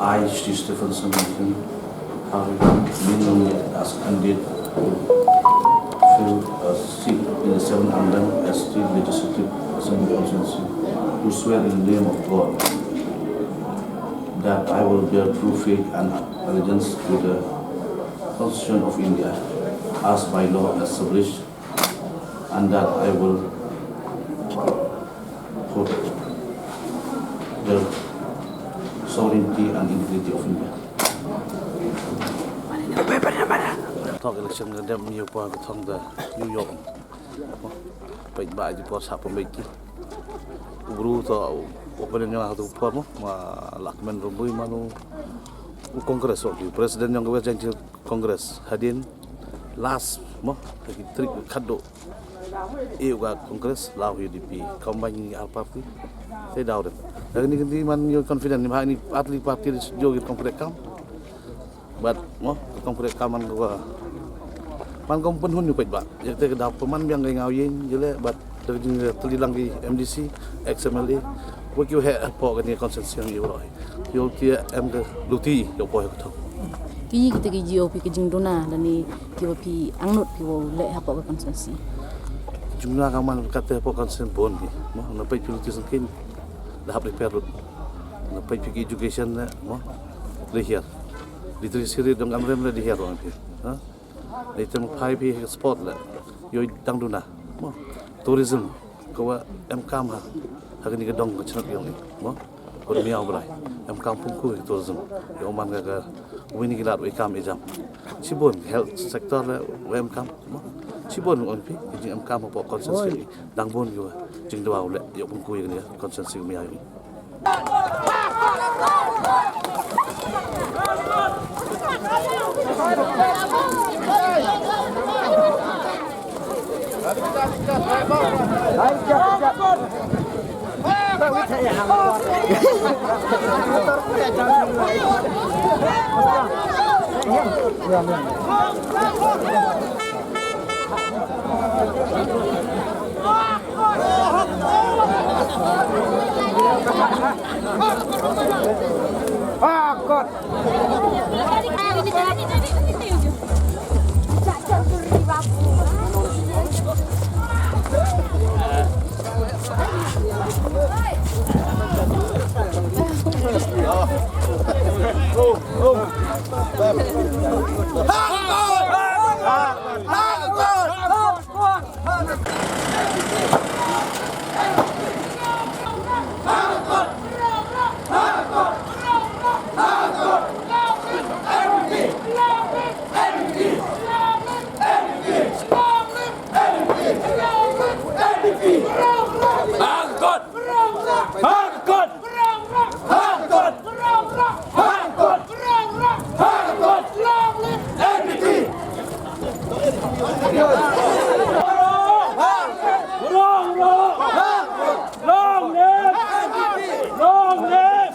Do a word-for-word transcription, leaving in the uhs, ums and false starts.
I, Shri Stephen Singh, having been nominated as candidate to fill a seat in the seven Anglong S T Legislative Assembly constituency, do swear in the name of God that I will bear true faith and allegiance to the Constitution of India as by law established, and that I will uphold the sovereignty and integrity of India. Thok election ka dem yow poi ka thong da New York. Pait ba ji por sa pynbeit ki. U bru to, u opponent yong nga tu por mo, ma Lahkmen Rymbui, man u Congress, u president yong ka West Jaintia Congress. Hadien last mo, ha ki tarik khatduh, e u ka Congress, la u U D P, combine ni ar party. Te daw dem. Lada kini kini man yow confident, ni ma ni party, party di yow ki confident kam. But mo, confident kam man ko, man ko pynhun yow pait ba. Yak te ka daw pynman biang ka ngaw yeng, jele, but da ka jingtylli lang ki M D C, ex M L A, wa ki wa heh hapoh kani ka constituency yong i wa roi. Yow ki em ka luti, yow poi ka thong. Ki, kita ki G O P ka jingduna, lane ki wa phi angnud ki wa leh hapoh ka constituency. Jingduna ka man kate hapoh constituency bon ki. Mo, na pait phi luti sengkin, da hap repair lut. Na pait phi ki education ne, mo, le hiar. Literacy rate dong amrem le di hiar dong phi. Ha? Dei tem phai phi sport le. Yow dang duna. Mo. Tourism. Ko wa em kam ha. Ha kani ka dong ka chnat yong i. Mo. Ko miaw brai. Em kam pung ku tourism. Yow man ka ka wini ki lad wa i kam i jam. Chibun health sector le wa em kam. Mo. Chibun on phi. Ki jing em kam hapoh constituency. Dang bun ki wa. Jingdwa u le. Yow pung ku kani ka constituency miaw yong i. Long live! Long live!